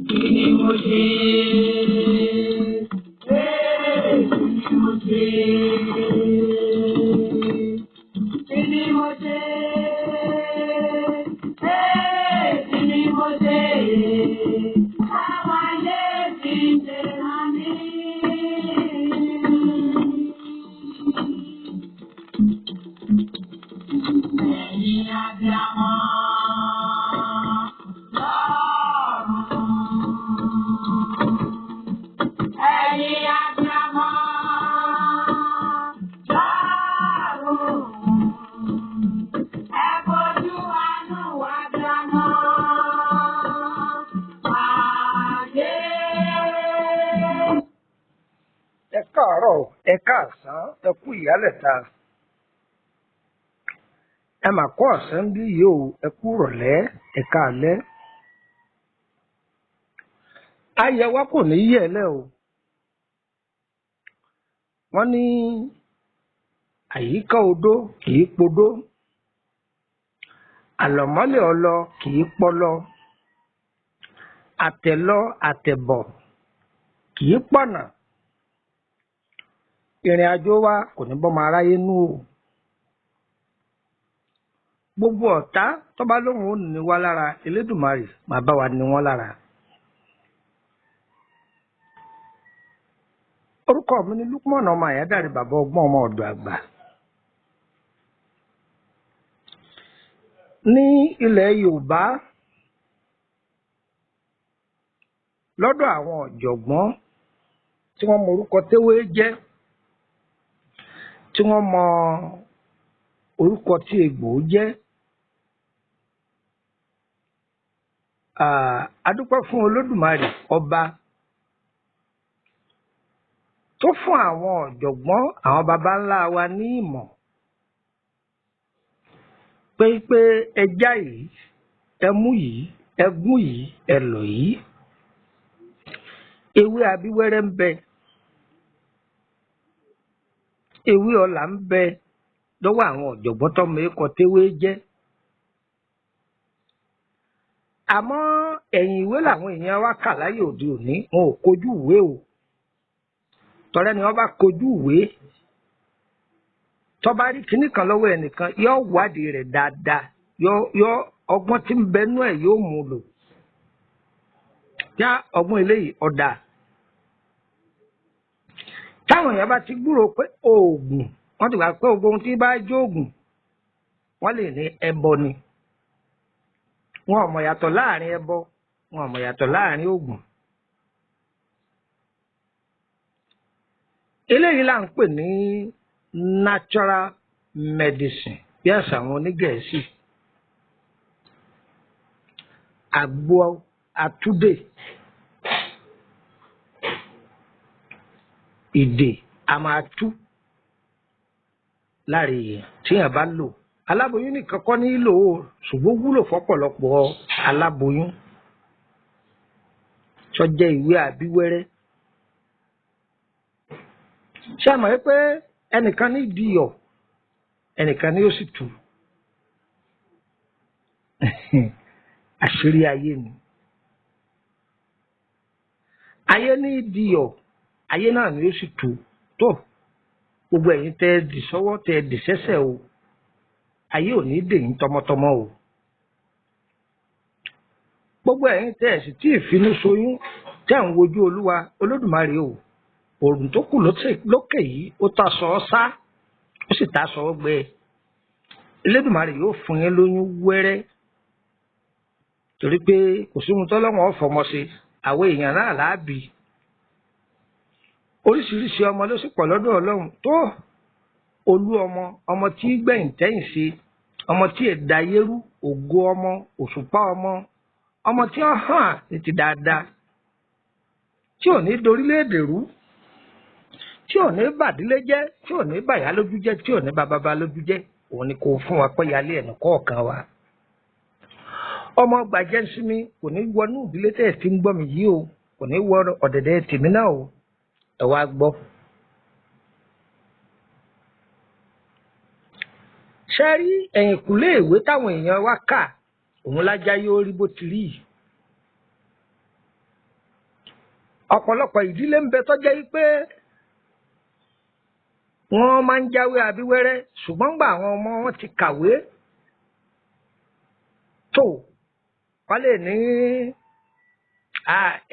Kí ni mo ṣe? Ee, kí ni mo ṣe? Kí ni mo ṣe? Ee, kí ni mo ṣe? Táwọn ayé fi ṣe rán mi. Ẹ̀yin abiyamọ lọ́run. Ẹ̀yin abiyamọ lọ́run. Ẹ fojú àánú abiyamọ pàdé. Ẹ káàárọ̀, ẹ káàsán, ẹ kú ìyálẹ̀ta, ẹ mà kó ọ̀sán bí yìí o, ẹ kú rọ̀lẹ́, ẹ káalẹ́. Ayẹ wa kò ní yẹ̀ lẹ́ o. Wọ́n ní àyíká odó kì í podó, àlọ̀mọ́lẹ̀ ọlọ kì í pọlọ, àtẹ̀lọ àtẹ̀bọ̀ kì í pọ̀nà. Ìrìn àjò wa kò ní bọ́mọ aráyé nú o. Gbogbo ọ̀tá tó bá lóun ò ní wá lára, Elédùmarè máa bá wa ní wọ́n lára. Orúkọ mi ni Lukman ọmọ Àyádáre, bàbá ọgbọ́n, ọmọ ọ̀dọ̀ àgbà. Ní ilẹ̀ Yorùbá, lọ́dọ̀ àwọn ọ̀jọ̀gbọ́n tí wọ́n mọ orúkọ téwé jẹ́, tí wọ́n mọ orúkọ tí egbò jẹ́. A dúpẹ́ fún Olódùmarè ọba tó fún àwọn ọ̀jọ̀gbọ́n, àwọn baba ńlá wa ní ìmọ̀ pé ẹja yìí, ẹmú yìí, ẹgún yìí, ẹlọ̀ yìí. Ewé abíwẹ́rẹ́ ń bẹ, ewé ọlà ń bẹ lọ́wọ́ àwọn ọ̀jọ̀gbọ́n tọ́mọ ẹ̀kọ́ téwé jẹ́. Àmọ́ ẹ̀yìn ìwé làwọn èèyàn wa kà láyé òde òní, wọn ò kojú ìwé o. Tọ́rẹ́ ni wọ́n bá kojú ìwé, tó bá rí kinní kan lọ́wọ́ ẹnìkan, yóò wádìí rẹ̀ dáadáa, yóò ọgbọ́n tí ń bẹ nú ẹ̀ yóò mú lò. Yá ọgbọ́n eléyìí ọ̀dà. Táwọn èèyàn bá ti gbúròó pé oògùn, wọ́n ti gbà pé gbogbo ohun tí bá jóògùn, wọ́n lè ní ẹbọ ni. Wọn ò mọ̀ yàtọ̀ láàrin ẹbọ, wọn ò mọ̀ yàtọ̀ láàrin oògùn. Eléyìí là ń pè ní natural medicine bí àṣà àwọn onígẹ̀ẹ́sì. Àgbo àtúndè, ìdè a máa tú lára èèyàn tíyàn bá lò. Aláboyún nìkan kọ́ ní í lò ó, ṣùgbọ́n ó wúlò fọ́pọ̀lọpọ̀ aláboyún. Tó jẹ́ ìwé àbíwẹ́rẹ́. Ṣé ẹ mọ̀ wípé ẹnìkan ní diyọ̀, ẹnìkan ní ó sì tù? Àṣírí ayé ni. Ayé ní diyọ̀, ayé náà ni ó sì tù. Tó gbogbo ẹ̀yin tẹ́ ẹ dì sọ́wọ́, tẹ́ ẹ dì sẹ́sẹ̀ o, ayé ò ní dè yín tọmọtọmọ o. Gbogbo ẹ̀yin tẹ́ ẹ sì tí ì finú ṣoyún, tẹ́ ẹ̀ ń wojú Olúwa Olódùmarè o, òòrùn tó kù lókè yìí ó ta sọ ọ́ sá, ó sì ta sọ ọ́ gbẹ. Elédùmarè yóò fún yín lóyún wẹ́rẹ́, torí pé kò sí ohun tọ́lọ́wọ́n ó fọmọ ṣe, àwọn èèyàn náà láàbì. Oríṣiríṣi ọmọ ló sì pọ̀ lọ́dọ̀ Ọlọ́run tó olú ọmọ, ọmọ tí gbẹ̀yìn tẹ́yìn ṣe, ọmọ tí ẹ̀dá yérú, ògo ọmọ, òṣùpá ọmọ, ọmọ tí ó hàn ní ti dáadáa, tí ò ní dorílẹ̀-èdè rú, tí ò ní bàdílé jẹ́, tí ò ní bàyá lójú jẹ́, tí ò ní bàbàbà lójú jẹ́, òun ni kò fún wa pé yálé ẹnì kọ̀ọ̀kan wa. Ọmọ gbàjẹ́ sinmi kò ní wọnú ìdílé tẹ̀ tí ń gbọ́ mi yìí o. Kò ní wọ ọ̀dẹ̀dẹ̀ tèmi náà o. Ẹ wá gbọ́. Ṣé rí ẹ̀yìnkùlé ìwé táwọn èèyàn wá kà, òun lájá yóò rí bó ti rí yìí. Ọ̀pọ̀lọpọ̀ ìdílé ń bẹ tó jẹ́ wípé wọ́n máa ń jáwé abíwẹ́rẹ́, ṣùgbọ́n gbà àwọn ọmọ wọn ti kàwé tó, wọ́n lè ní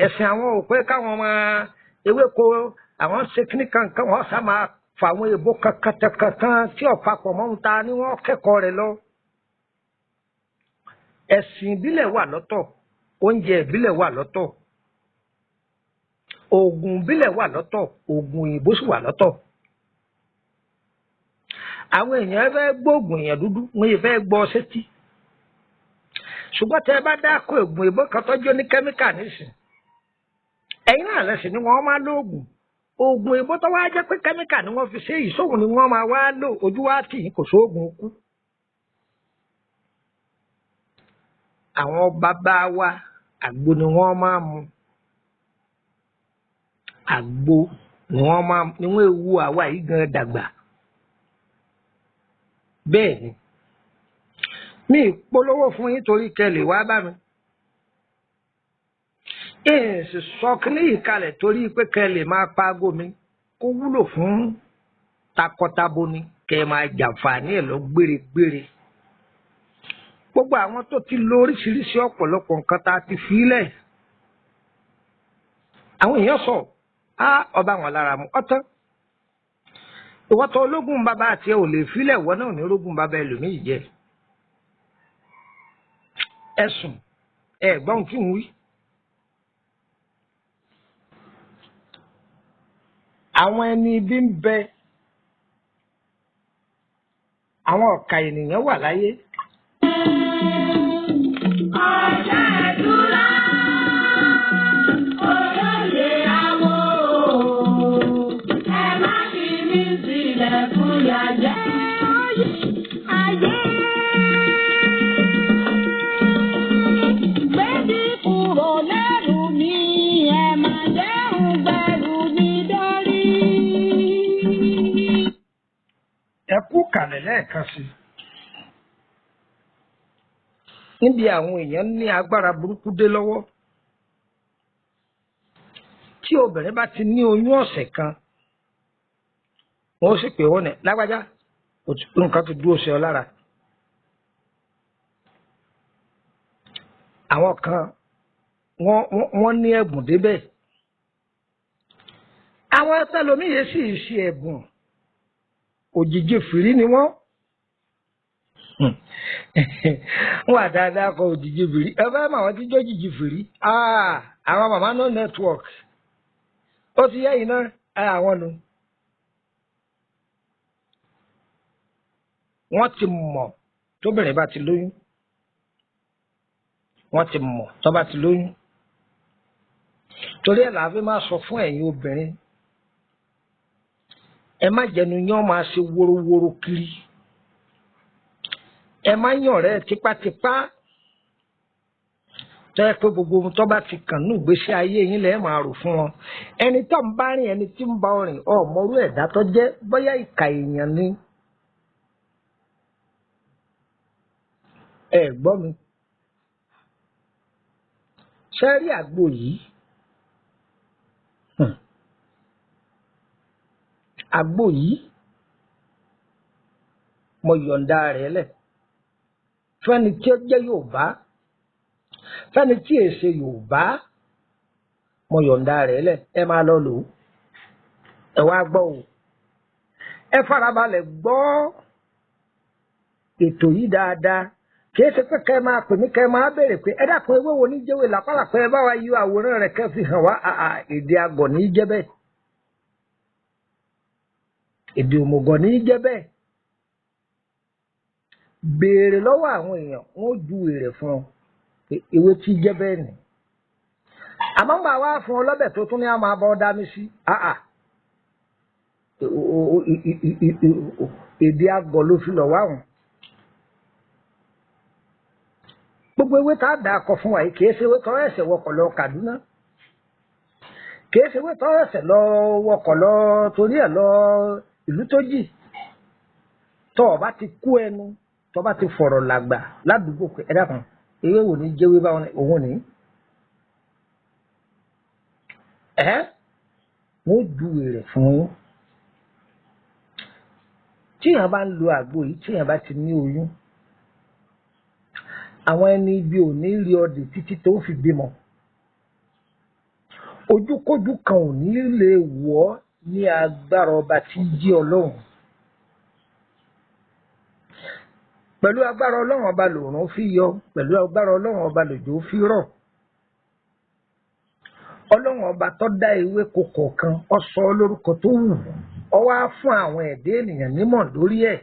ẹ̀sìn àwọn ò pé káwọn máa ewéko àwọn ṣe kíní kankan, wọ́n sá máa fà àwọn èèbó kankankankan tí ọ̀pápọ̀ mọ́ ń ta ni wọ́n kẹ́kọ̀ọ́ rẹ̀ lọ. Ẹ̀sìn ìbílẹ̀ wà lọ́tọ̀, oúnjẹ ìbílẹ̀ wà lọ́tọ̀, oògùn ìbílẹ̀ wà lọ́tọ̀, oògùn òyìnbó sì wà lọ́tọ̀. Àwọn èèyàn fẹ́ gbóògùn èèyàn dúdú, wọ́n yìí fẹ́ gbọ́ sétí. Ṣùgbọ́n tẹ́ ẹ bá dáko oògùn òyìnbó kan tọ́jú ní kẹ́míkà nísìn, ẹ̀yin náà lẹ́sìn ni wọ́n máa lóògùn. Oògùn òyìnbó tó wá jẹ́ pé kẹ́míkà ni wọ́n fi ṣe èyí, sóhun ni wọ́n máa wá lò, ojú wá tì í, kò sóògùn kú. Àwọn bàbá wa àgbo ni wọ́n máa mu. Àgbo ni wọ́n máa ni wọ́n ewu àwa yìí gan dàgbà. Bẹ́ẹ̀ ni, mi ì polówó fún yín torí kẹ́ lè wá bá mi. Èsì sọ kíní yìí kalẹ̀ torí pé kẹ́ lè máa paago mi kó wúlò fún takọtabo ni kẹ́ máa jàǹfààní ẹ̀ lọ gbéregbére. Gbogbo àwọn tó ti lo oríṣiríṣi ọ̀pọ̀lọpọ̀ nǹkan tá a ti fi lẹ̀. Àwọn èèyàn sọ, á ọba wọn lára mu ọtán. Ìwọ́tọ̀ ológun bàbá àti ẹ ò lè filẹ̀, ìwọ náà ní ológun bàbá ẹlòmíì jẹ. Ẹ̀sùn ẹ gbọ́n tí ń wí. Àwọn ẹni ibi ń bẹ, àwọn ọ̀kà ènìyàn wà láyé. Ọ̀sẹ̀ ìtura, olóye àwọ̀, ẹ má fi mí sílẹ̀ fún yàjẹ́. Ayé gbẹ́bí kúrò lẹ́rù mi, ẹ má jẹun gbẹ̀rù mi dórí. Ẹ kú kàlẹ̀ lẹ́ẹ̀kan sí i. Níbi àwọn èèyàn ní agbára burúkú dé lọ́wọ́. Tí obìnrin bá ti ní oyún ọ̀sẹ̀ kan, wọ́n sì pè wọ́n ní lágbájá, nǹkan ti dúró sí ọ lára. Àwọn kan wọ́n ní ẹ̀bùn débẹ̀. Àwọn ẹlòmíye sì ṣe ẹ̀bùn. Òjìji fìrí ni wọ́n. Wọ́n wà dáadáa kọ òjìji fìrí. Ẹ bá mọ àwọn tí jó jìjì fìrí. Àwọn màmá no network. Ó ti yẹ iná àwọn nu. Wọ́n ti mọ̀ tóbìnrin bá ti lóyún. Wọ́n ti mọ̀ tó bá ti lóyún. Torí ẹ̀ làá fi máa sọ fún ẹ̀yin obìnrin. Ẹ má jẹnu yán máa ṣe worowóró kiri. Ẹ má yàn rẹ tipátipá. Tọ́ ẹ pé gbogbo ohun tó bá ti kàn ní ìgbésí ayé yín lẹ́ẹ̀ máa rò fún wọn. Ẹni tó ń bá rìn, ẹni tí ń bá ọ rìn, ọ̀mọ́rú ẹ̀dá tó jẹ́ bóyá ìkà èèyàn ni. Ẹ gbọ́ mi. Ṣé rí àgbo yìí? Àgbo yìí, mo yọ̀ǹda rẹ̀ lẹ̀. Fẹ́ni tí ó jẹ́ Yorùbá, fẹ́ni tí è ṣe Yorùbá, mo yọ̀ǹda rẹ̀ lẹ̀. Ẹ máa lọ lò ó. Ẹ wá gbọ́ o. Ẹ farabalẹ̀ gbọ́ ètò yìí dáadáa. Kìí ṣe pé kẹ́ ẹ máa pè mí kẹ́ ẹ máa béèrè pé ẹ dákun ewé wo ní jẹ́wé làpálàpá, ẹ bá wa yọ àwòrán rẹ̀ kẹ́ fi hàn wá. Àà, èdè àgọ̀ ní í jẹ́ bẹ́ẹ̀. Èdè òmùgọ̀ ní í jẹ́ bẹ́ẹ̀. Béèrè lọ́wọ́ àwọn èèyàn, wọ́n ó ju èrè fún ọ pé ewé tí jẹ́ bẹ́ẹ̀ ni. Àmọ́ ń gbà wá fún ọ lọ́bẹ̀ tó tún ní a máa bọ́ dá mi sí. Àà, èdè àgọ̀ ló fi lọ̀ wá wọn. Gbogbo ewé tá a dà kọ fún wa yìí kìí ṣe ewé tó ẹsẹ̀ wọkọ̀ lọ Kàdúná. Kìí ṣe wé tọ́ ẹsẹ̀ lọ wọkọ̀ lọ torí ẹ̀ lọ ìlú tó jì. Tọ́ ọ bá ti kú ẹnu, tọ́ bá ti fọ̀rọ̀ làgbà ládùúgbò pé ẹ dákun, ewé wò ní jẹ́wé báwọn òun ní. Ẹ́ wọ́n júwe rẹ̀ fún yín. Tí èèyàn bá ń lo àgbo yìí, tí èèyàn bá ti ní oyún, àwọn ẹni ibi ò ní rí ọdẹ títí tó fi bímọ. Ojúkójú kan ò ní lè wọ̀ ọ́ ní agbára ọba tí ń jí Ọlọ́run. Pẹ̀lú agbára Ọlọ́run ọba lòrùn fi yọ, pẹ̀lú agbára Ọlọ́run ọba lòjò fi rọ̀. Ọlọ́run ọba tó dá ewéko kọ̀ọ̀kan, ó sọ ọ́ lórúkọ tó wù ú, ó wá fún àwọn ẹ̀dá ènìyàn nímọ̀ lórí ẹ̀.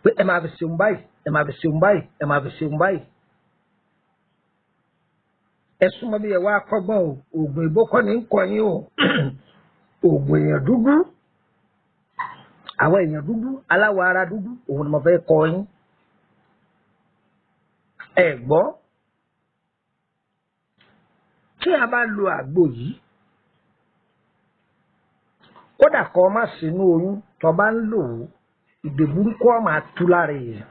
Pé ẹ máa fi ṣeun báyìí, ẹ máa fi ṣeun báyìí, ẹ máa fi ṣeun báyìí. Ẹ súnmọ́ bí ẹ wá kọ́gbọ́n o, oògùn ìbò kọ́ ni ń kọ́ yín o, oògùn èèyàn dúdú, àwọn èèyàn dúdú, aláwọ̀ ara dúdú, òun ni mo fẹ́ kọ́ yín. Ẹ gbọ́, tí a bá lo àgbo yìí, kódà kó má sínú oyún, tó bá ń lò ó, ìdè burúkú ó máa tú lára èèyàn.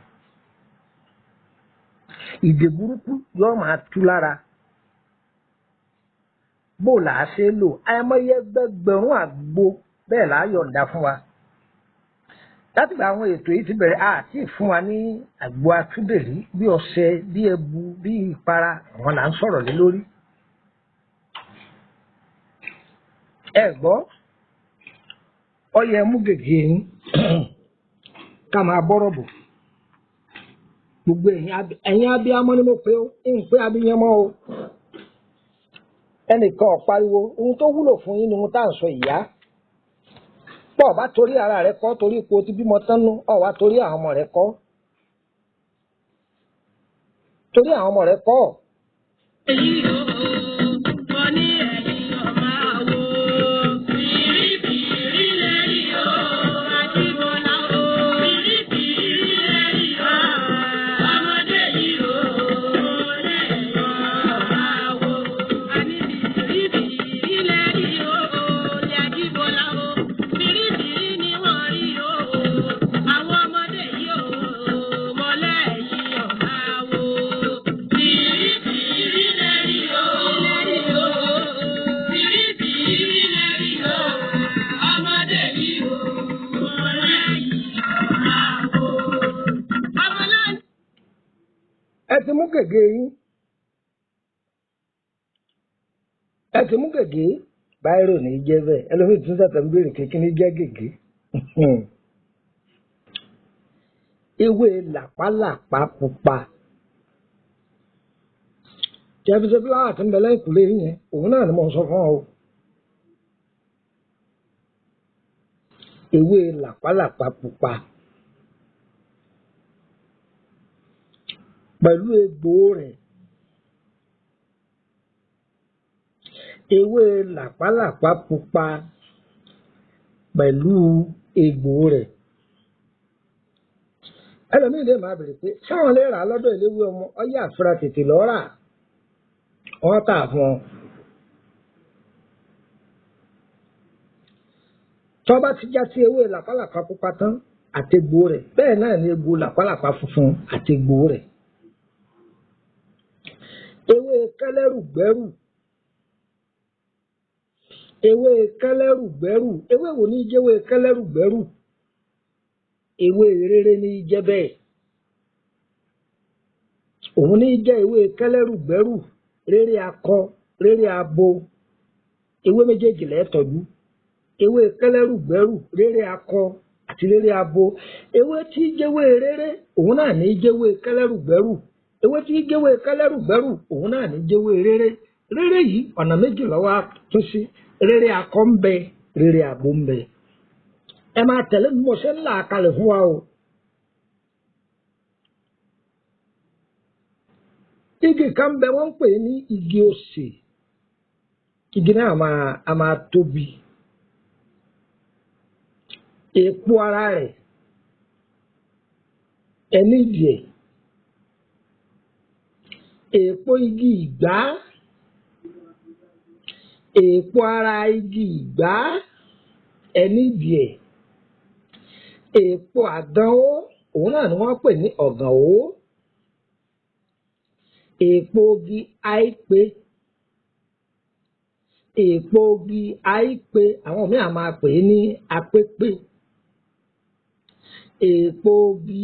Ìdè burúkú yóò máa tú lára. Bó là á ṣe lò, àìmọye ẹgbẹgbẹ̀rún àgbo bẹ́ẹ̀ là á yọ̀ǹda fún wa. Látìgbà àwọn ètò yìí ti bẹ̀rẹ̀, a ti fún wa ní àgbo atúndèrí bí ọṣẹ, bí ẹbu, bí ìpara, àwọn là ń sọ̀rọ̀ lé lórí. Ẹ gbọ́, ọyẹ mú gègé yín ká máa bọ́rọ̀ bọ̀. Gbogbo ẹ̀yin abiyamọ ni mo pè ó, ń pé abiyamọ o. Ẹnìkan ò pariwo, ohun tó wúlò fún yín ni ohun tá à ń sọ ìyá. Pọ̀ bá torí ara rẹ kọ́, torí ipò tí bímọ tán nú, ọ̀ wá torí àwọn ọmọ rẹ kọ́. Torí àwọn ọmọ rẹ kọ́. Èyí o, mo ní ẹ̀yin ọmọ àwo. Fìrífìrí lẹ́rí o, Ajíbọ́lá o. Fìrífìrí lẹ́rí o, ọmọdé yìí o, lẹ́yìn ọmọ àwo. Àní fìrífìrí lẹ́rí o, ní Ajíbọ́lá o. Fìrífìrí ni wọ́n rí o, àwọn ọmọdé yìí o, mo lẹ́yìn ọmọ àwo. Fìrífìrí lẹ́rí o, lẹ́rí o. Fìrífìrí lẹ́rí o, ọmọdé yìí o, mo lẹ́yìn ọmọ àwo. Ọmọ náà. Ẹ ti mú gègé yín. Ẹ ti mú gègé. Báírò ní í jẹ́ bẹ́ẹ̀. Ẹlòmíì tún sẹ̀tẹ̀ ń béèrè pé kí ni jẹ́ gègé. Ewé làpálàpá pupa. Jẹ́bi ṣe fúláwà tí ń bẹ lẹ́yìnkùlé yín yẹn, òun náà ni mo ń sọ fún ọ o. Ewé làpálàpá pupa. Pẹ̀lú egbò rẹ̀. Ewé làpálàpá pupa pẹ̀lú egbò rẹ̀. Ẹlòmíì lè máa bèrè pé ṣáwọn lè rà á lọ́dọ̀ eléwé ọmọ ọyá àfúrà tètè lọ́ọ́ rà wọ́n tà fún ọ. Tọ́ bá ti já sí ewé làpálàpá pupa tán àtegbò rẹ̀, bẹ́ẹ̀ náà ni egbò làpálàpá funfun àtegbò rẹ̀. Ewé kẹ́lẹ́rùgbẹ́rù. Ewé kẹ́lẹ́rùgbẹ́rù. Ewé wo ní jẹ́ ewé kẹ́lẹ́rùgbẹ́rù? Ewé rere ní jẹ́ bẹ́ẹ̀. Òun ní jẹ́ ewé kẹ́lẹ́rùgbẹ́rù. Rere akọ, rere abo. Ewé méjèèjì lẹ́ẹ̀ tọ́jú. Ewé kẹ́lẹ́rùgbẹ́rù, rere akọ àti rere abo. Ewé tí jẹ́wé rere, òun náà ní jẹ́wé kẹ́lẹ́rùgbẹ́rù. Ewé tí jẹ́wé kẹ́lẹ́rùgbẹ́rù, òun náà ní jẹ́wé rere. Rere yìí ọ̀nà méjì ló wá tún sí. Rere akọ ń bẹ, rere abo ń bẹ. Ẹ máa tẹ̀lé bí mo ṣe ń là kalẹ̀ fún wa o. Igi kan bẹ wọ́n ń pè ní igi osè. Igi náà a máa tóbi. Èpo ara rẹ̀, ẹni ìdí ẹ̀. Èpo igi ìgbá. Èèpo ara igi ìgbá, ẹ nídìí ẹ̀. Èèpo àgànó, òun náà ni wọ́n pè ní ọ̀gànó. Èèpo igi àìpé, èèpo igi àìpé, àwọn míì á máa pè é ní apépé. Èèpo igi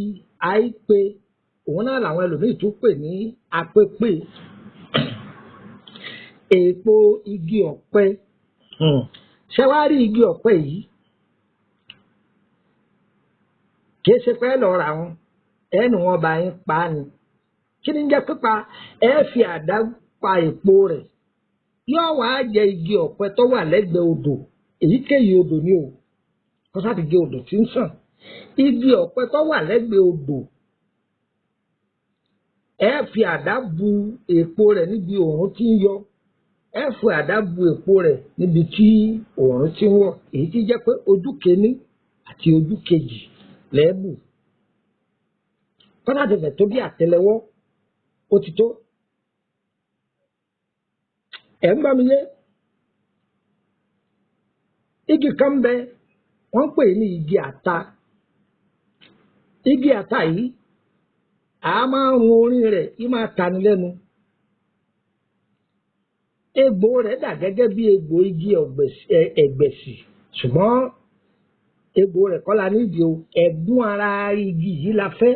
àìpé, òun náà làwọn ẹlòmíì tún pè ní apépé. Èèpo igi ọ̀pẹ, ṣé wàá rí igi ọ̀pẹ yìí? Kìí ṣe pé ẹ lọ rà wọn, ẹnu wọn bá yín pa á ni. Kí ni ń jẹ́ pípa? Ẹ fi àdá pa èpo rẹ̀. Yóò wá jẹ igi ọ̀pẹ tó wà lẹ́gbẹ̀ẹ́ odò, èyíkéyìí odò ni o, kó sáà ti jẹ odò tí ń sàn. Igi ọ̀pẹ tó wà lẹ́gbẹ̀ẹ́ odò, ẹ fi àdá bu èpo rẹ̀ níbi òòrùn tí ń yọ, ẹ fi àdá bu èpo rẹ̀ níbi tí òòrùn tí ń wọ̀, èyí tí jẹ́ pé ojú kìíní àti ojú kejì lẹ́ẹ̀bù. Kọ́lá tẹ̀fẹ̀ tó bí àtẹ́lẹwọ́, ó ti tó. Ẹ̀ ń bá mi yé. Igi kan bẹ, wọ́n ń pè ní igi ata. Igi ata yìí, a máa ń run orin rẹ̀, í máa tani lẹ́nu. Egbò rẹ̀ dà gẹ́gẹ́ bí egbò igi ẹ̀gbẹ̀sì, ṣùgbọ́n egbò rẹ̀ kọ́ la nídìí o. Ẹ̀gún ara igi yìí la fẹ́.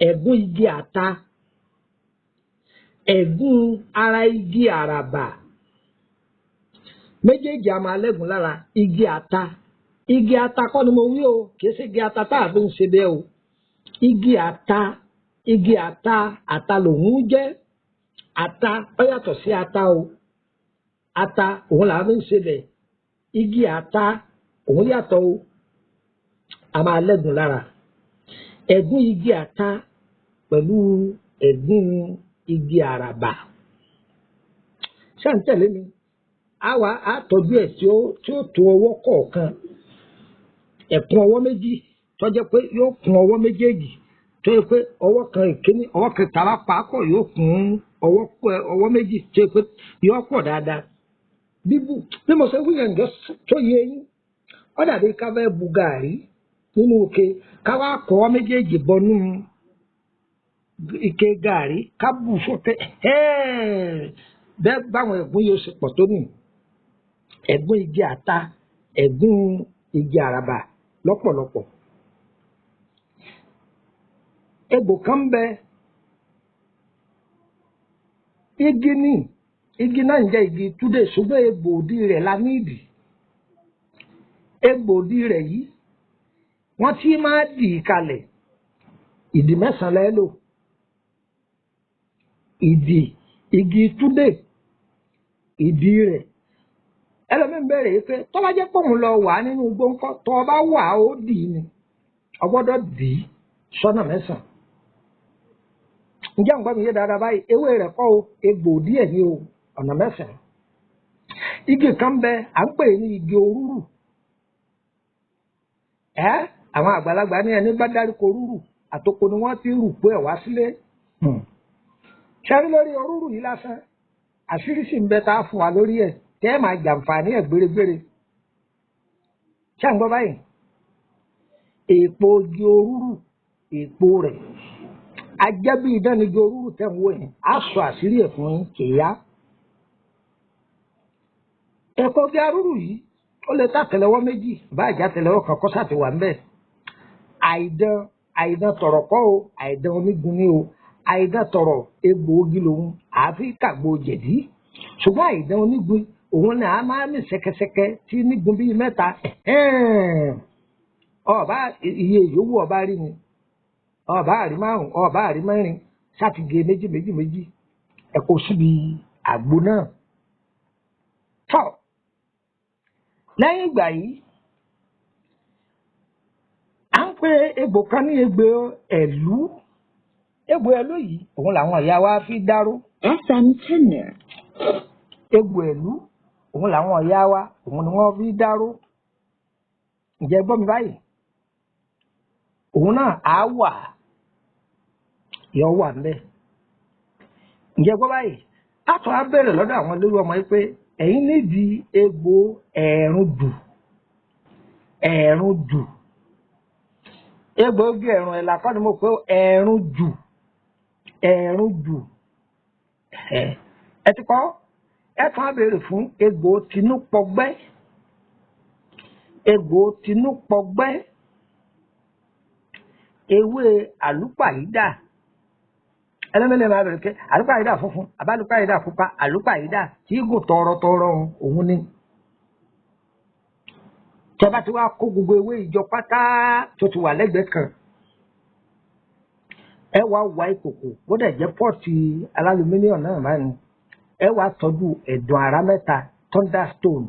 Ẹ̀gún igi ata, ẹ̀gún ara igi àràbà, méjèèjì a máa lẹ́gùn lára. Igi ata, igi ata kọ́ ni mo wí o, kìí ṣe igi ata tá a fi ń ṣe bẹ́ẹ̀ o. Igi ata, igi ata, ata lòun jẹ́. Ata ó yàtọ̀ sí ata o. Ata òun là á fi ń ṣe bẹ́ẹ̀. Igi ata òun yàtọ̀ o, a máa lẹ́gùn lára. Ẹ̀gún igi ata pẹ̀lú ẹ̀gún igi àràbà. Ṣé à ń tẹ̀lé mi? A wá a tọ́jú ẹ̀ tí ó tó ọwọ́ kọ̀ọ̀kan. Ẹ̀kún ọwọ́ méjì tó jẹ́ pé yóò kún ọwọ́ méjèèjì, tó jẹ́ pé ọwọ́ kan ìkíní, ọwọ́ kẹta bá pa á pọ̀ yóò kún ọwọ́ méjì, tó jẹ́ pé yóò pọ̀ dáadáa. Bíbù bí mo ṣe wí yẹn ǹjọ́ tó yé yín, ó dàbí ká fẹ́ bu gàárì nínú ike, ká wá kọ́ ọwọ́ méjèèjì bọnú ike gàárì, ká bù sókè. Bẹ́ẹ̀ báwọn ẹ̀gún yóò ṣe pọ̀ tó nù. Ẹ̀gún igi ata, ẹ̀gún igi àràbà lọ́pọ̀lọpọ̀. Egbò kan bẹ, igi ní, igi náà ń jẹ́ igi túdé, ṣùgbọ́n egbò òdì rẹ̀ la nídìí. Egbò òdì rẹ̀ yìí, wọ́n ti máa dì í kalẹ̀. Ìdì mẹ́sàn-án lẹ́ lò. Ìdì igi túdé, ìdì rẹ̀. Ẹlòmíín bẹ̀rẹ̀ yìí pé tó bá jẹ́ pé òun lọ wà nínú igbó ńkọ́, tó bá wà ó dì í ni. Ọ gbọ́dọ̀ dì í sọ́nà mẹ́sàn-án. Ǹjẹ́ nǹkan mi yé dáadáa báyìí? Ewé rẹ̀ kọ́ o, egbò díẹ̀ ni o, ọ̀nà mẹ́sàn-án. Igi kan bẹ, à ń pè ní igi orúrù. Àwọn àgbàlagbà ní ẹni bá dárúkọ orúrù, àtòkò ni wọ́n ti rù pé ẹ̀ wá sílé. Ṣẹ́rí lórí orúrù yìí lásán, àṣírí sì ń bẹ tá a fún wa lórí ẹ̀, tẹ́ ẹ̀ máa jàǹfààní ẹ̀ gbéregbére. Ṣé à ń gbọ́ báyìí? Èèpo igi orúrù, èèpo rẹ̀, ajẹ́ bí idán ni igi orúrù tẹ̀ ń wò yẹn, á sọ àṣírí ẹ̀ fún yín kìíyá. Ẹ̀kọ́ igi arúrù yìí, ó lè ta àtẹ́lẹwọ́ méjì, bá àjà àtẹ́lẹwọ́ kan kọ́ sáà ti wà ńbẹ̀. Àìdán, àìdán tọ̀rọ̀ kọ́ o, àìdán onígun ni o. Àìdán tọ̀rọ̀ egbòogi lòun, àáfi kàgbo jẹ̀dí. Ṣùgbọ́n àìdán onígun, òun ni a máa ń mì ṣẹ̀kẹ̀ṣẹ̀kẹ̀ tí nígun bíi mẹ́ta. Ọba iye ìyówù ọba rí ni, ọba àrí márùn-ún, ọba àrí mẹ́rin, ṣáàtì gé méjì méjì méjì, ẹ kó síbi àgbo náà. Tọ́ lẹ́yìn ìgbà yìí, à ń pe egbò kan ní egbò ẹ̀lú. Egbò ẹ̀lú yìí, òun làwọn ìyá wa fi dáró. FM Tenor. Egbò ẹ̀lú, òun làwọn ìyá wa, òun ni wọ́n fi dáró. Ǹjẹ́ gbọ́ mi báyìí? Òun náà á wà, yọ wà ńbẹ̀. Ǹjẹ́ gbọ́ báyìí? Àtọ̀ á bẹ̀rẹ̀ lọ́dọ̀ àwọn olórí ọmọ yìí pé ẹ̀yin nídìí egbò ẹ̀ẹ̀rùn jù, ẹ̀ẹ̀rùn jù, egbòogi ẹ̀rùn ẹ̀là kọ́ ni mo pé ẹ̀ẹ̀rùn jù, ẹ̀ẹ̀rùn jù. Ẹ ti kọ́. Ẹ tún á béèrè fún egbò tinúpọgbẹ́, egbò tinúpọgbẹ́, ewé àlùpàyídà. Ẹlẹ́mẹ̀lẹ́ máa bẹ̀rẹ̀ pé àlùpàyídà funfun àbálùpàyídà pupa, àlùpàyídà tí gùn tọrọtọrọ òun ni. Tẹ́ bá ti wá kó gbogbo ewé ìjọ pátá tó ti wà lẹ́gbẹ̀ẹ́ kan, ẹ wá wá ìkòkò, bó dẹ̀ jẹ́ pọ́ọ̀tì alálùmíníọ̀nù náà máa ní. Ẹ wá tọ́jú ẹ̀dùn àrá mẹ́ta, thunderstone.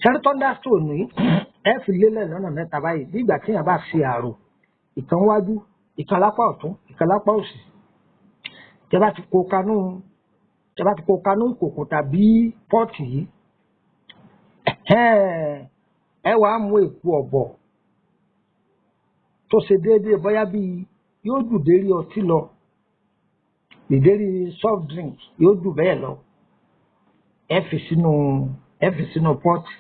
Ṣẹ́rí thunderstone yìí, ẹ fi lélẹ̀ lọ́nà mẹ́ta báyìí bí ìgbà tí èèyàn bá ṣe àrò, ìkan wájú, ìkan lápá ọ̀tún, ìkan lápá òsì. Tẹ́ bá ti kó kanú, tẹ́ bá ti kó kanú ìkòkò tàbí pọ́ọ̀tì yìí, ẹ wàá mú èpo ọ̀bọ̀ tó ṣe déédéé, bóyá bíi yóò jù dérí ọtí lọ, ìdérí soft drink yóò jù bẹ́ẹ̀ lọ. Ẹ fi sínú pọ́ọ̀tì.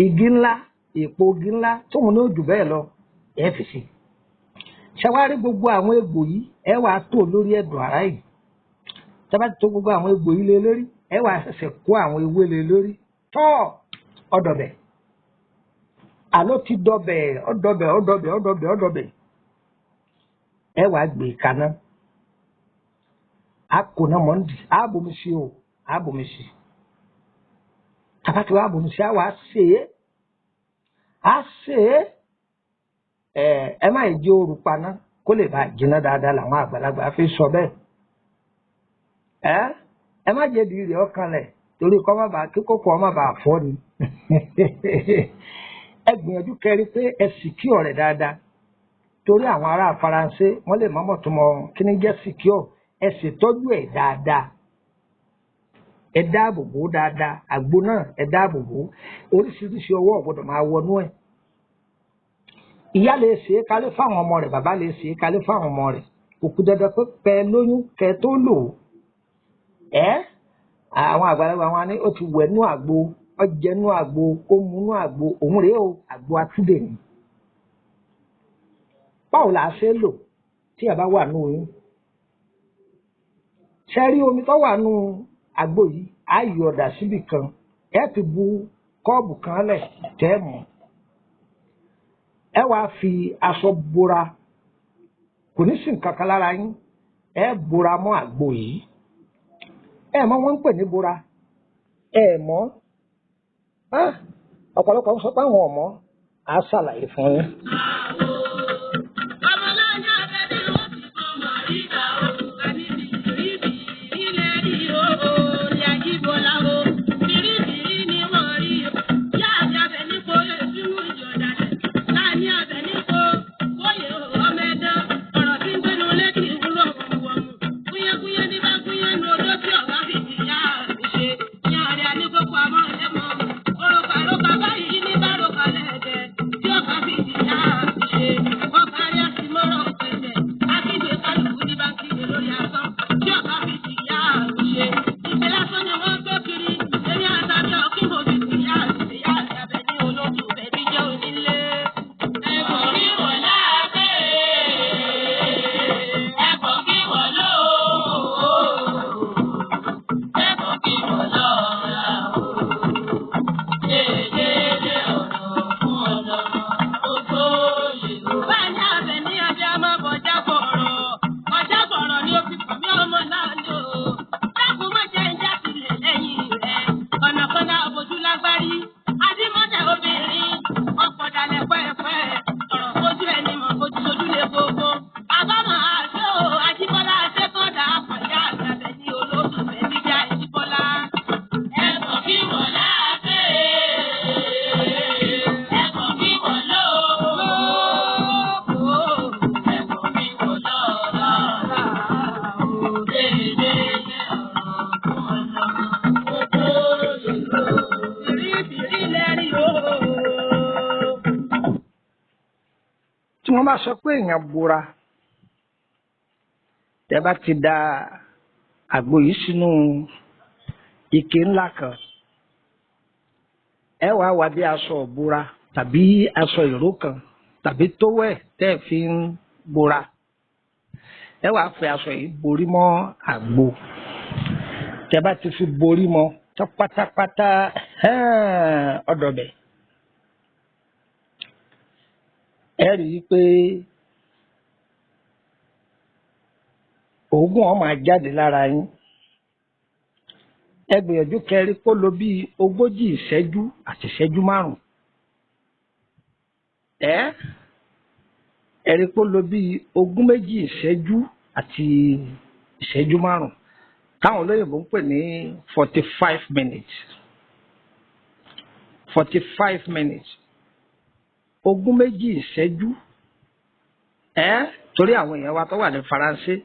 Igi ńlá, èpo igi ńlá tóun ní ó jù bẹ́ẹ̀ lọ, ẹ fi sí. Ṣàwárí gbogbo àwọn egbò yìí, ẹ wàá tó lórí ẹ̀dùn àrá yìí. Tẹ́ bá ti tó gbogbo àwọn egbò yìí lé lórí, ẹ wàá ṣẹ̀ṣẹ̀ kó àwọn ewé lé lórí tọ́ ọ̀dọ̀bẹ̀. Àló ti dọbẹ̀, ọ̀dọ̀bẹ̀, ọ̀dọ̀bẹ̀, ọ̀dọ̀bẹ̀, ọ̀dọ̀bẹ̀. Ẹ wàá gbé kaná, a kò ná mọ́ndì, á bomi sí o, á bomi sí. Tàbá tí wàá bomi sí, á wàá sè é, á sè é. Ẹ ẹ má yẹ jẹ́ òru paná kó lè bá jiná dáadáa, làwọn àgbàlagbà fi sọ bẹ́ẹ̀. Ẹ ẹ má jẹ́ di rẹ̀ ọkàn lẹ̀ torí kọ́ má bàa kíkókò ọ má bàa fọ́ ni. Ẹ gbìyànjú kẹrí pé ẹ sì kí ọ̀rẹ́ dáadáa, torí àwọn ará Faransé wọ́n lè mọ́mọ́ tó mọ kí ni jẹ́ secure. Ẹ ṣètọ́jú ẹ̀ dáadáa, ẹ dáàbò bò ó dáadáa. Àgbo náà, ẹ dáàbò bò ó. Oríṣiríṣi ọwọ́ ò gbọ́dọ̀ máa wọnú ẹ̀. Ìyá lè ṣe é kálé fáwọn ọmọ rẹ̀, bàbá lè ṣe é kálé fáwọn ọmọ rẹ̀. Kò kú dandan pé pẹ lóyún kẹ tó lò ó. Ẹ àwọn àgbàlagbà wọn ní ó ti wẹ̀ nú àgbo, ó jẹ nú àgbo, ó mu nú àgbo, òun rèé o, àgbo atúndè ni. Báwo là á ṣe é lò tí a bá wà nú oyún? Ṣe rí omi tó wà nú àgbo yìí, á yọ ọ̀dà síbì kan, ẹ ti bu kọ́ọ̀bù kan lẹ̀ tẹ́ mọ́. Ẹ wàá fi aṣọ bora, kò ní sí nǹkan kan lára yín. Ẹ bora mọ́ àgbo yìí. Ẹ mọ̀ wọ́n ń pè ní bora? Ẹ mọ̀? Ọ̀pọ̀lọpọ̀ sọ pé àwọn ọ̀mọ́ á ṣàlàyé fún yín. Ọmọláyà bẹ́bí ó ti kọ́ màríkà o, àní bìrìbì ilẹ̀ rí o, ní Ajíbọ́lá o, bìrìbìrì ni wọ́n rí o. Yá àbí abẹ ní kò lè sínú ìjọ̀dálẹ̀, láàní abẹ ní kò kóyè o, ọmọ ẹ̀dán, ọ̀rọ̀ tí ń gbénu létí ìwúrọ̀ wọ̀mù. Kúyẹ́kúyẹ́ ní bá kúyẹ́ nu odó tí ọ̀gá fi ti yá mi ṣe. Ní àárẹ̀ àníkókò àmọ́ ẹ̀mọ́, òrùka ló ka báyìí ní bá ròkà lẹ́ẹ̀dẹ̀, tí ọ̀gá fi ti yá mi ṣe. Ọkàrí àtìmọ́rọ̀ pẹ̀lẹ́, akígbe kálukú ní bá ń kígbe lórí asán, tí ọ̀gá fi ti yá mi ṣe. Ìpè lásán ni wọ́n gbé kiri, èmi àtàbí ọ̀kí mo fi ti yá mi ṣe, yá àti abẹ ní olóòtú bẹ̀bí jẹ́ onílé. Ẹ̀kọ́ kí wọ́n láàbẹ̀, ẹ̀kọ́ kí wọ́n lóò, ẹ̀kọ́ kí wọ́n lọ́ra o. Déédéé ọ̀rọ̀ fún ọlọ́mọ ògbóyè o. Báyìí abẹ ní abẹ́ ọmọ bọ̀já bọ̀rọ̀, ọjà bọ̀rọ̀ ni ó fi pọ̀ mí ọmọ náà lò. Dákun má jẹ́ ń já sílẹ̀ lẹ́yìn rẹ̀. Ọ̀nàkọ́nà òbójú lágbárí. Adímọ́tẹ̀ obìnrin, ọ̀pọ̀ dalẹ̀ pẹ́ẹ́pẹ́. Ọ̀rọ̀ fojú ẹni mọ̀ fojú sojú lè gbogbo. Àbámọ̀ àṣọ Ajíbọ́lá Ṣẹ́kọ̀dà àpọ̀já àgbàbẹ̀ ní olóòtú bẹ̀bí já Ajíbọ́lá. Ẹ̀kọ́ kí wọ́n láàbẹ̀, ẹ̀kọ́ kí wọ́n lóò, ẹ̀kọ́ kí wọ́n lọ́ra o. Déédéé ọ̀rọ̀ fún ọlọ́mọ ògbóyè o. Bìrìbìrì lẹ́rìí o. Tí wọ́n bá sọ pé èèyàn bora, tẹ́ bá ti da àgbo yìí sínú ike ńlá kan. Ẹ wàá wá bí aṣọ ìbora tàbí aṣọ ìró kan tàbí tówẹ̀ tẹ́ ẹ fi ń bora. Ẹ wàá fi aṣọ yìí borí mọ́ àgbo. Tẹ́ bá ti fi borí mọ́ tán pátápátá, ọ̀dọ̀bẹ̀. Ẹ rí i pé òógùn ó máa jáde lára yín. Ẹ gbìyànjú kẹrí kó lò bí 40 ìṣẹ́jú àti ìṣẹ́jú 5. Ẹ rí kó lò bí 22 ìṣẹ́jú àti ìṣẹ́jú 5, táwọn olóyìnbó ń pè ní 45 minutes. 45 minutes, 22 ìṣẹ́jú. Torí àwọn èèyàn wa tó wà ní Faransé,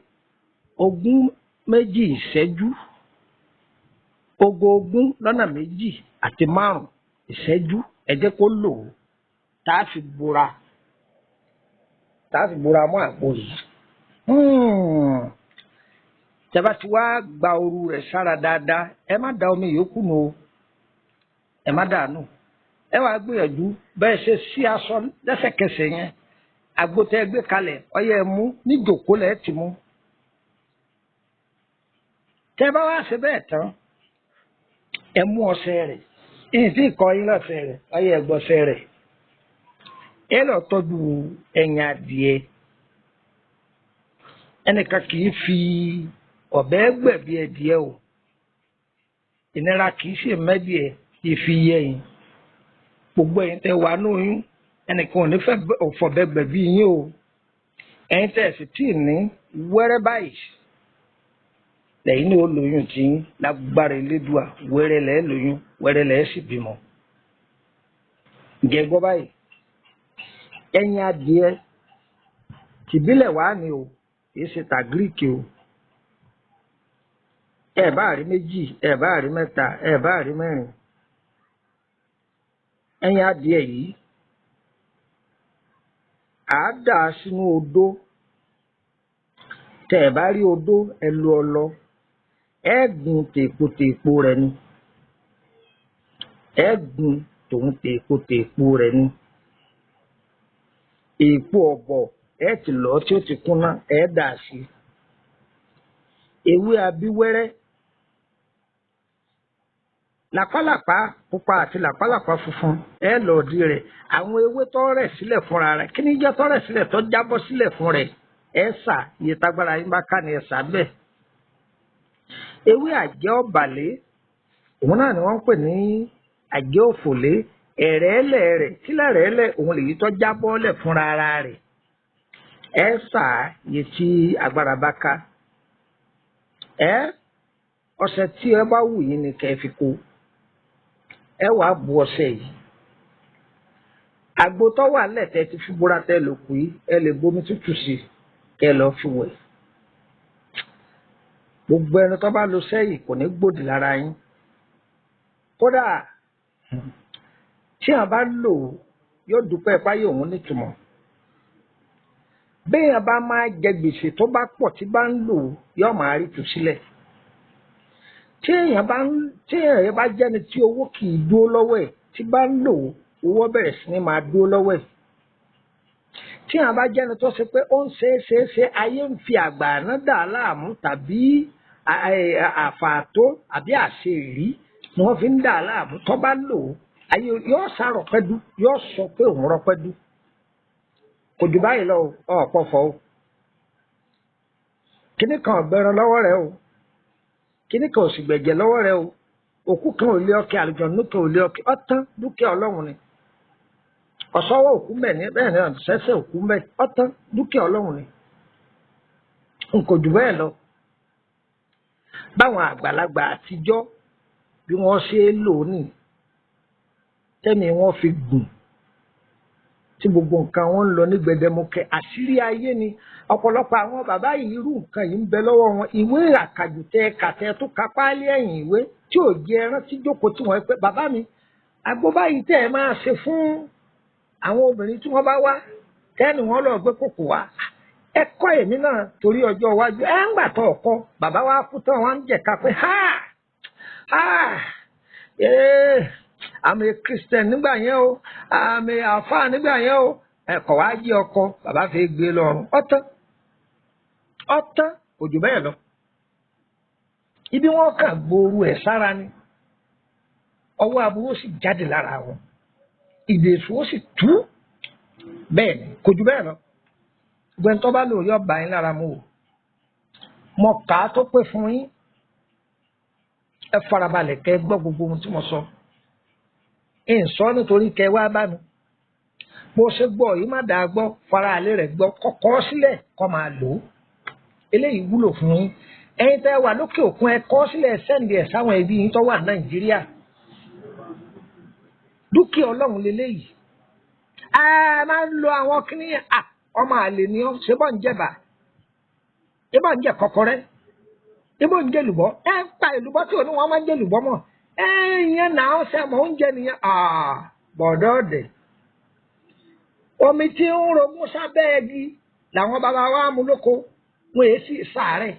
22 ìṣẹ́jú, 22 àti 5 ìṣẹ́jú, ẹ jẹ́ kó lò ó tá a fi bora, tá a fi bora mọ́ àgbo yìí. Tẹ́ bá ti wá gba ooru rẹ̀ sára dáadáa, ẹ má da omi yòókù nù o, ẹ má dànù. Ẹ wàá gbìyànjú bẹ́ẹ̀ ṣe sí aṣọ lẹ́sẹ̀kẹsẹ̀ yẹn, àgbo tẹ́ gbé kalẹ̀ ọyẹ ẹ mú níjòkó lẹ́ẹ̀ ti mú. Tẹ́ bá wá ṣe bẹ́ẹ̀ tán, ẹ mú ọṣẹ rẹ̀, ìyìn tí ìkọ yín lọ́sẹ̀ rẹ̀, ọyẹ ẹ gbọ́ṣẹ rẹ̀. Ẹ lọ tọ́jú ẹyin adìẹ. Ẹnìkan kì í fi ọ̀bẹ gbẹ̀bí ẹdìẹ o. Ìnira kì í ṣe mẹ́dìẹ kì í fi yẹyin. Gbogbo ẹ̀yin tẹ́ wà ní oyún, ẹnìkan ò ní fẹ́ fọ̀bẹ gbẹ̀bí yín o. Ẹ̀yin tẹ́ sì tíì ní wẹ́rẹ́ báyìí, lẹ́yìn ní ó lóyún tí ń lágbára Elédùà, wẹ́rẹ́ lẹ́ẹ̀ lóyún, wẹ́rẹ́ lẹ́ẹ̀ sì bímọ. Ǹjẹ́ gbọ́ báyìí? Ẹyin adìẹ tìbílẹ̀ wá ni o, kì í ṣe tà gíríkì o. Ẹ bá rí 2, ẹ bá rí 3, ẹ bá rí 4. Ẹyin adìẹ yìí à á dà á sínú odó. Tẹ́ ẹ bá rí odó, ẹ lu ọlọ. Ẹ gún tèpo-tèpo rẹ̀ ni. Ẹ gún tòun tèpo-tèpo rẹ̀ ni. Èèpo ọ̀bọ̀ ẹ ti lọ̀ tí ó ti kúnná, ẹ dà á sí. Ewé abíwẹ́rẹ́, làpálàpá pupa àti làpálàpá funfun, ẹ lọ ọ̀dí rẹ̀. Àwọn ewé tó rẹ̀ sílẹ̀ fúnra rẹ̀, kí ni jẹ́ tó rẹ̀ sílẹ̀ tó jábọ́ sílẹ̀ fún rẹ̀? Ẹ sà, iye tágbára yín bá ká ni ẹ sà bẹ́ẹ̀. Ewé àjẹ́ ọ̀bàlé, òun náà ni wọ́n ń pè ní àjẹ́ òfòlé. Ẹ̀rẹ́lẹ̀ rẹ̀, kílẹ̀ rẹ̀ẹ́lẹ̀, òun lèyí tó jábọ́ lẹ̀ fúnra ara rẹ̀. Ẹ sà iye tí agbára bá ká. Ọṣẹ tí ẹ bá wù yín ni kẹ́ ẹ fi kó. Ẹ wàá bu ọṣẹ yìí. Àgbo tó wà nílẹ̀ tẹ́ ti fi búra tẹ́ lò kù yìí, ẹ lè bomi tútù sí i kẹ́ ẹ lọ fi wẹ̀. Gbogbo ẹni tó bá lo sẹ́yìn kò ní gbòdì lára yín. Kódà tí àwọn bá lò ó, yóò dúpẹ́ páyé òun nítumọ̀. Béèyàn bá máa jẹ gbèsè tó bá pọ̀ tí bá ń lò ó, yóò máa rí tù sílẹ̀. Tí èèyàn bá jẹ́ni tí owó kì í dúró lọ́wọ́ ẹ̀, tí bá ń lò ó, owó bẹ̀rẹ̀ sí ní máa dúró lọ́wọ́ ẹ̀. Tí èèyàn bá jẹ́ni tó ṣe pé ó ń ṣe é ṣe é ṣe, ayé ń fi àgbà àná dà á láàmú tàbí àfààtó àbí àṣeèrí ni wọ́n fi ń dà á láàmú, tó bá lò ó, ayé yóò sá rọpẹ́dú, yóò sọ pé òun rọpẹ́dú. Kò jù báyìí lọ, ọ̀pọ̀ fọ́ o. Kíní kan ọ̀gbẹ́ran lọ́wọ́ rẹ o. Kíní kan ò sì gbẹ̀jẹ̀ lọ́wọ́ rẹ o. Òkú kan ò lé ọkẹ́, àlùjọ̀nnú kan ò lé ọkẹ́, ọ̀tán dúkìá Ọlọ́run ni. Ọ̀sọ́wọ́ òkú mbẹ̀ ní bẹ́ẹ̀ ni ọ̀sẹ́sẹ́ òkú mbẹ̀, ọ̀tán dúkìá Ọlọ́run ni. N kò jù bẹ́ẹ̀ lọ. Báwọn àgbàlagbà àtijọ́ bí wọ́n ṣe é lò ó nì, tẹ́mi wọ́n fi gùn, tí gbogbo nǹkan wọn ń lọ ní gbẹdẹmukẹ. Àṣírí ayé ni ọ̀pọ̀lọpọ̀ àwọn bàbá yìí, irú nǹkan yìí ń bẹ lọ́wọ́ wọn. Ìwé àkàjùtẹ kàtẹ tó ka páálí ẹ̀yìn ìwé tí ò jẹ ẹran tí jókòó tí wọ́n pẹ́ bàbá mi àgbo báyìí tẹ́ ẹ máa ṣe fún àwọn obìnrin tí wọ́n bá wá tẹ́ni wọ́n lọ gbé kòkò wá. Ẹ kọ́ èmi náà torí ọjọ́ iwájú. Ẹ ń gbà tó ọkọ bàbá wa kú tán, wọn ń jẹ̀ka pé ha ha ee, àmì Christian nígbà yẹn o, àmì àfáà nígbà yẹn o. Ẹ̀kọ́ wa jí ọkọ bàbá fi gbé lọ́rùn. Ọ̀tán ọ̀tán, kò jù bẹ́ẹ̀ lọ. Ibi wọn kàn gbooru ẹ̀ sára ni, ọwọ́ aburú sì jáde lára wọn, ìdèsù ó sì tú. Bẹ́ẹ̀ ni, kò jù bẹ́ẹ̀ lọ. Gbẹ̀ntọ́ bá lò yọ bá yín lára mu o. Mo kà á tó pé fún yín. Ẹ farabalẹ̀ kẹ́ gbọ́ gbogbo ohun tí mo sọ. Ń sọ nítorí kẹ́ wá bá mi. Bó ṣe gbọ́ yìí, má dàá gbọ́, fara àlẹ́ rẹ̀ gbọ́, kọ́kọ́ sílẹ̀ kọ́ máa lò ó. Eléyìí wúlò fún yín. Ẹ̀yin tẹ́ wà lókè òkun, ẹ kọ́ sílẹ̀, sẹ́ǹdì ẹ̀ sáwọn ẹbí yín tó wà Nàìjíríà. Dúkìá Ọlọ́run leléyìí. Ẹ máa ń lo àwọn kìnìyàn. Ọmọ àlè ni ọ ṣe bọ́ ń jẹba, ṣe bọ́ ń jẹ kọ́kọ́rẹ́, ṣe bọ́ ń jẹ lùbọ́. Ẹ ń pa èlùbọ́ tí òní wọn máa ń jẹ lùbọ́ mọ́. Ẹ ìyẹn náà ṣe mọ̀ oúnjẹ nìyẹn. Bọ̀dọ̀ ọ̀dẹ̀, omi tí ń rogún sábẹ́ ẹgi làwọn bàbá wa mú lóko, wọn èé sì sàárẹ̀.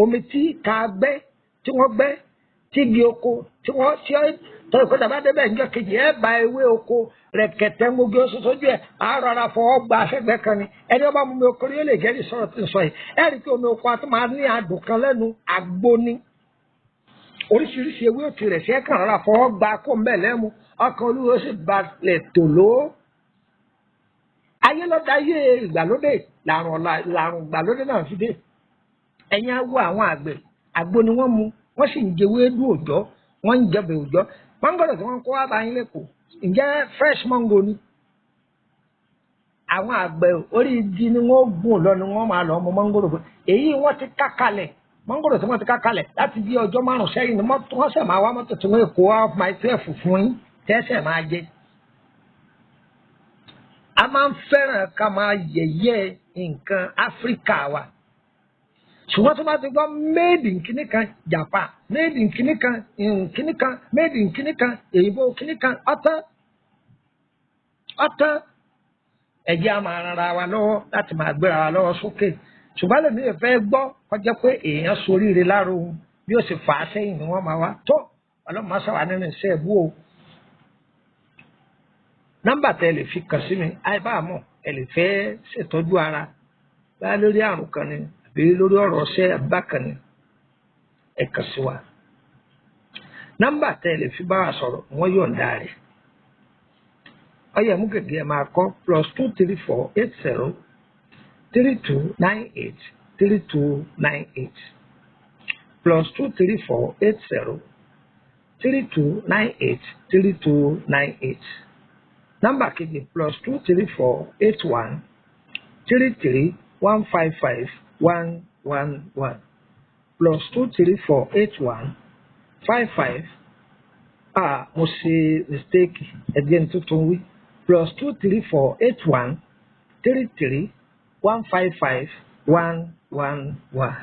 Omi tí ká gbẹ́, tí wọ́n gbẹ́, tí igi oko tí wọ́n tí ó tọ́ ìkọ́jà bá débẹ̀ níjọ́ kejì, ẹ bá ewé oko rẹ̀kẹ̀tẹ̀ gbogbo oṣù sójú ẹ̀, àárọ̀ ara fọwọ́ gba afẹ́gbẹ́ kan ni. Ẹni ọba mú mi oko rí, ó lè jẹ́rìí sọ̀rọ̀ tí ń sọ yìí. Ẹ rí i pé omi oko a tún máa ní adùn kan lẹ́nu, àgbo ni. Oríṣiríṣi ewé òtí rẹ̀ sí, ẹ kàn rárá fọwọ́ gba kó ń bẹ̀ lẹ́mu, ọkàn olúwo sì balẹ̀ tòló. Ayé lọ́dọ̀ ayé ìgbàlódé làrùn ìgbàlódé náà fi dé. Ẹ̀yin á wo àwọn àgbẹ̀, àgbo ni wọ́n mu, wọ́n sì ń jẹ ewédú òòjọ́, wọ́n ń jẹbẹ̀ òòjọ́. Mọ́ngòrò tí wọ́n kó wá bá yín lẹ́kọ̀ọ́, ǹjẹ́ fresh mango ni? Àwọn àgbẹ̀ orí igi ni wọ́n gùn lọ ni wọ́n máa lọ mọ mọ́ngòrò fún èyí wọ́n ti ká kalẹ̀. Mọ́ngòrò tí wọ́n ti ká kalẹ̀ láti bí ọjọ́ 5 sẹ́yìn ni wọ́n sẹ̀ máa wá mọ́tò tí wọ́n kó wá máa 12 fún yín tẹ́sẹ̀ máa jẹ. A máa ń fẹ́ràn ká máa yẹ̀yẹ́ nǹkan Áfíríkà wa, ṣùgbọ́n tó bá ti gbọ́ made in kinní kan Japan, made in kinní kan kinní kan, made in kinní kan èyìnbó kinní kan, ọ̀tán ọ̀tán. Ẹ̀jẹ̀ á máa ran ara wa lọ́wọ́ láti máa gbéra wa lọ́wọ́ sókè, ṣùgbọ́n lèmi ò fẹ́ gbọ́ kọjá pé èèyàn soríire lára òun, bí ó sì fà á sẹ́yìn ni wọ́n máa wá tó. Ọlọ́run máa ṣàwà nínú iṣẹ́ ẹ̀bú o. Nọ́mbà tẹ́ lè fi kàn sí mi, àìbámọ̀ ẹ lè fẹ́ ṣètọ́jú ara báyà lórí àrùn kan ni àbí lórí ọ̀rọ̀ ọṣẹ́ bákan ni, ẹ kàn sí wa. Nọ́mbà tẹ́ lè fi bá wa sọ̀rọ̀, wọ́n yọ̀ǹda rẹ̀. Ọyẹ mú gègé, ẹ máa kọ: +234 80 3298 3298, +234 80 3298 3298. Nọ́mbà kejì, +234 81 33 155 111, +234 81 55. Ah, mo ṣe mistake, ẹgbẹ́ tuntun wí: +234 81 33 155 111.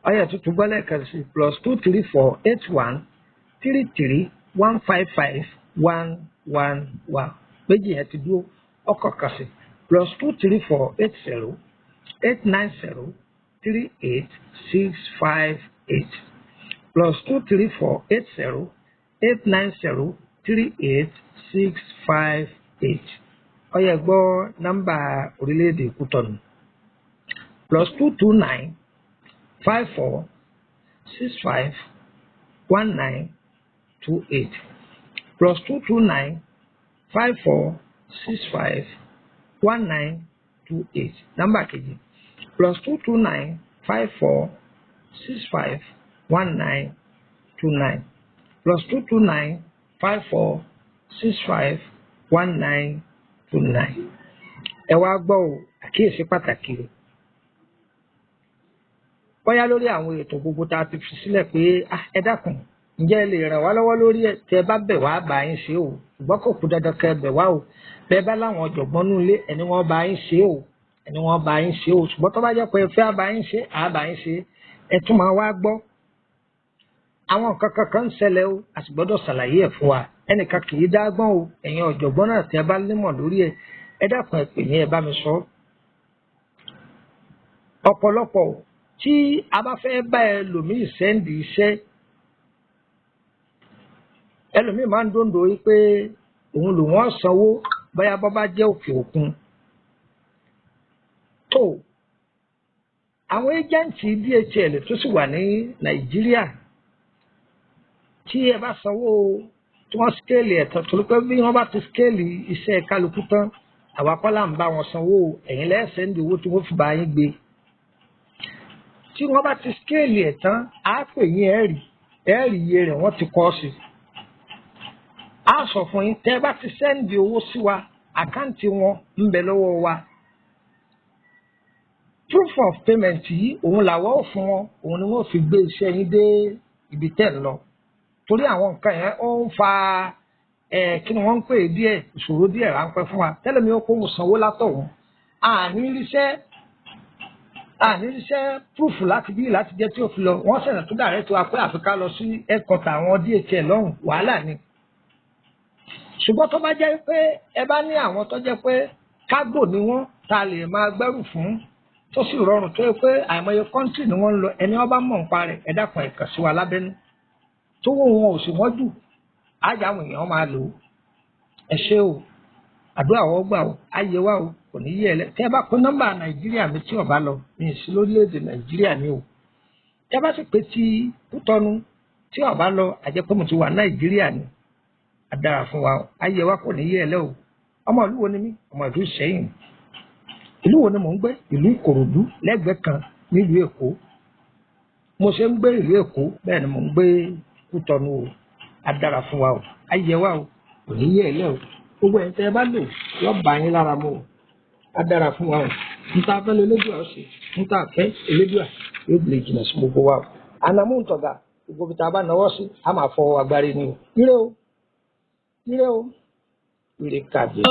Ọyẹ tuntun gbọ́lẹ̀ kan sí: +234 81 33 155 111. Méjì yẹn ti dúró, ọkọ̀ kan sí +234 80 890 38658, +234 80 890 38658. Ọyẹ gbọ́ nọ́mbà orílẹ̀-èdè Kútọ̀nù: +229 54 65 19 28, +229 54 65 19 28. Nọ́mbà kejì, +229 54 65 19 29, +229 54 65 19 29. Ẹ wá gbọ́ o, àkíyèsí pàtàkì o. Bóyá lórí àwọn ètò gbogbo tá a ti fi sílẹ̀ pé, ẹ dákun, ǹjẹ́ ẹ lè ràn wá lọ́wọ́ lórí ẹ̀? Tẹ́ ẹ bá bẹ̀ wá, bá yín ṣe o, ṣùgbọ́n kò kú dandan kẹ́ ẹ bẹ̀ wá o. Bẹ́ẹ̀ bá láwọn ọ̀jọ̀gbọ́n nú ilé ẹni, wọ́n bá yín ṣe o, ẹni wọ́n bá yín ṣe o. Ṣùgbọ́n tó bá jẹ́ pé ẹ fẹ́ bá yín ṣe, àá bá yín ṣe. Ẹ tún máa wá gbọ́, àwọn nǹkan kankan ń ṣẹlẹ̀ o, a sì gbọ́dọ̀ ṣàlàyé ẹ̀ fún wa. Ẹnìkan kì í dágbọ́n o. Ẹ̀yin ọ̀jọ̀gbọ́n náà, tẹ́ ẹ bá nímọ̀ lórí ẹ̀, ẹ dákun, ẹ pè mí, ẹ bá mi sọ. Ọ̀pọ̀lọpọ̀ tí a bá fẹ́ bá ẹlòmíì send iṣẹ́, ẹlòmíì máa ń dòńdò yìí pé òun lòun á sanwó bóyá bọ́ bá jẹ́ òkè òkun. Tó àwọn agent DHL tó sì wà ní Nàìjíríà, tí ẹ bá sanwó tí wọ́n scale ẹ̀ tán, torí pé bí wọ́n bá ti scale iṣẹ́ kálukú tán, àwa kọ́ là ń bá wọn sanwó, ẹ̀yin lẹ send owó tí wọ́n fi bá yín gbé. Tí wọ́n bá ti scale ẹ̀ tán, á pè yín, ẹ̀rí iye rẹ̀ wọ́n ti kọ́ sí. Á sọ fún yín, tẹ́ ẹ bá ti send owó sí wa, account wọn ń bẹ lọ́wọ́ wa. Proof of payment yìí, òun làwọ́ ò fún wọn, òun ni wọ́n fi gbé iṣẹ́ yín dé ibi tẹ́ ń lọ. Torí àwọn nǹkan yẹn, ó ń fa ẹ kí ni wọ́n ń pè é díẹ̀, ìṣòro díẹ̀ ráńpẹ́ fún wa. Tẹ́lẹ̀ mi ó kó mo sanwó látọ̀hún, àní ríṣẹ́ proof láti bí láti jẹ́ tí ó fi lọ, wọ́n sẹ̀nà tó dàrẹ́ tó wa pé àfi ká lọ sí headquarter àwọn DHL lọ́hùn, wàhálà ni. Ṣùgbọ́n tó bá jẹ́ pé ẹ bá ní àwọn tó jẹ́ pé cargo ni wọ́n ta lè máa gbẹ́rù fún, tó sì rọrùn, tó yẹ pé àìmọye country ni wọ́n ń lọ, ẹni wọ́n bá mọ̀ nípa rẹ̀, ẹ dákun, ẹ kàn sí wa lábẹ́nú. Tówó wọn ò sì wọ́n jù, ájà àwọn èèyàn máa lò ó. Ẹ ṣé o, àdúrà wọ́n gbà o, ayé wa o, kò ní yé ẹ lẹ. Tẹ́ ẹ bá pín nọ́mbà Nàìjíríà mi tí ó bá lọ, mi ì sí lórílẹ̀‐èdè Nàìjíríà ni o. Tẹ́ ẹ bá sì pé tí Kútọ́nù tí ó bá lọ, àjẹ́ pé mo ti wà Nàìjíríà ni. A dára fún wa o, ayé wa kò ní yé ẹ lẹ o. Ọmọ ìlú wo ni mí? Ọmọ ìlú Ìṣẹ́yìn. Ìlú wo ni mò ń gbé? Ìlú Ìkòròdú, lẹ́gbẹ̀ẹ́ kan nílùú Èkó. Mo ṣe ń gbé ìlú Èkó, bẹ́ẹ̀ ni mò ń gbé Kútọ́nù o. A dára fún wa o, ayé wa o, kò ní yé ẹ lẹ o. Gbogbo ẹ̀ tẹ́ ẹ bá lò yọ bá yín lára mu o. A dára fún wa o. Níta fẹ́ lé Elédùà ó ṣe, níta fẹ́ Elédùà yóò lè jìnnà sí gbogbo wa o. Ànàmú ntọ̀gà, gbogbo ibi tá a bá náwó sí, a máa fọwọ́ agbárí ni o. Ire o, ire o, ire kàbí.